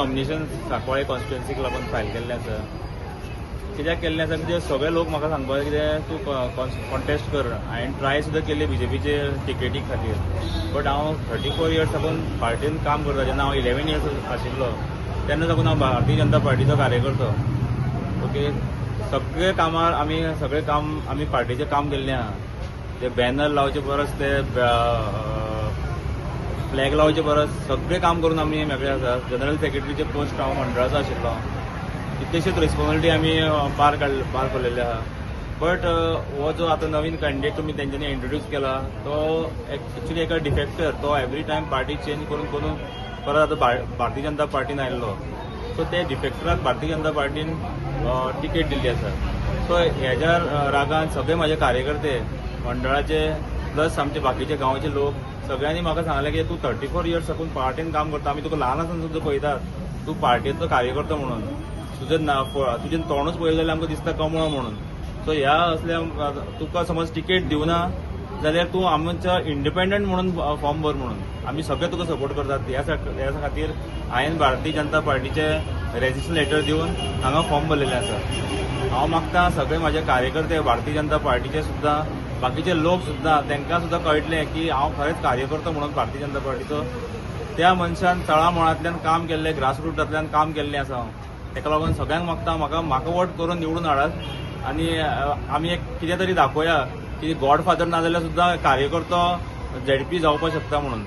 Nomination Sancoale कॉन्स्टिट्युएन्सीक लागून file केल्लें आसा. कित्याक केल्लें आसा म्हणजे सगळे लोक म्हाका सांगपाक कितें तूं कॉन्टेस्ट कर. हांवें ट्राय सुद्दां केली बीजेपीचे टिकेटी खातीर, बट हांव 34 इयर्स साकून पार्टीन काम करता. जेन्ना हांव 11 इयर्स आशिल्लो तेन्ना साकून हांव भारतीय जनता पार्टीचो कार्यकर्तो. ओके, सगळे कामार आमी सगळे काम आमी पार्टीचें काम केल्लें आहा. ते बॅनर लावचे परस, ते फ्लॅग लावचे परस सगळें काम करून आमी मेकळे आसा. जनरल सेक्रेटरीचे पोस्ट हांव मंडळाचो आशिल्लो. कितलेशीच रिस्पॉन्सिबिलिटी आमी पार पडलेले आहा. बट हो जो आतां नवीन कॅन्डिडेट तुमी तेंच्यांनी इंट्रोड्यूस केला तो एक्चुली एका डिफेक्टर. तो एवरी टायम पार्टी चेंज करून करून परत आतां भारतीय जनता पार्टीन आयिल्लो. सो ते डिफेक्टराक भारतीय जनता पार्टीन टिकेट दिल्ली आसा. सो हेज्या रागान सगळे म्हाजे कार्यकर्ते मंडळाचे प्लस आमचे बाकीचे गांवचे लोक सगळ्यांनी म्हाका सांगलें की तूं 34 इयर्स साकून पार्टीन काम करता, आमी तुका ल्हान आसतना सुद्दां पळयतात तूं पार्टीचो कार्यकर्तो म्हणून. तुजें ना तुजें तोंडूच पळयलें जाल्यार आमकां दिसता कमळ म्हणून. सो ह्या असल्या तुका समज टिकेट दिवना जाल्यार तूं आमच्या इंडिपेंडंट म्हणून फॉर्म भर म्हणून आमी सगळे तुका सपोर्ट करतात. ह्या खातीर हांवें भारतीय जनता पार्टीचे रेजिस्ट्रेशन लेटर दिवन हांगा फॉर्म भरलेलें आसा. हांव मागता सगळे म्हाजे कार्यकर्ते भारतीय जनता पार्टीचे सुद्दां, बाकीचे लोक सुद्दां, तांकां सुद्दां कळटलें की हांव खरेंच कार्यकर्तो म्हणून भारतीय जनता पार्टीचो. त्या मनशान तळामुळांतल्यान काम केल्लें, ग्रासरुटांतल्यान काम केल्लें आसा हांव. ताका लागून सगळ्यांक मागता म्हाका म्हाका वोट करून निवडून हाडात आनी आमी एक कितें तरी दाखोवया की गॉडफादर ना जाल्यार सुद्दां कार्यकर्तो झेडपी जावपाक शकता म्हणून.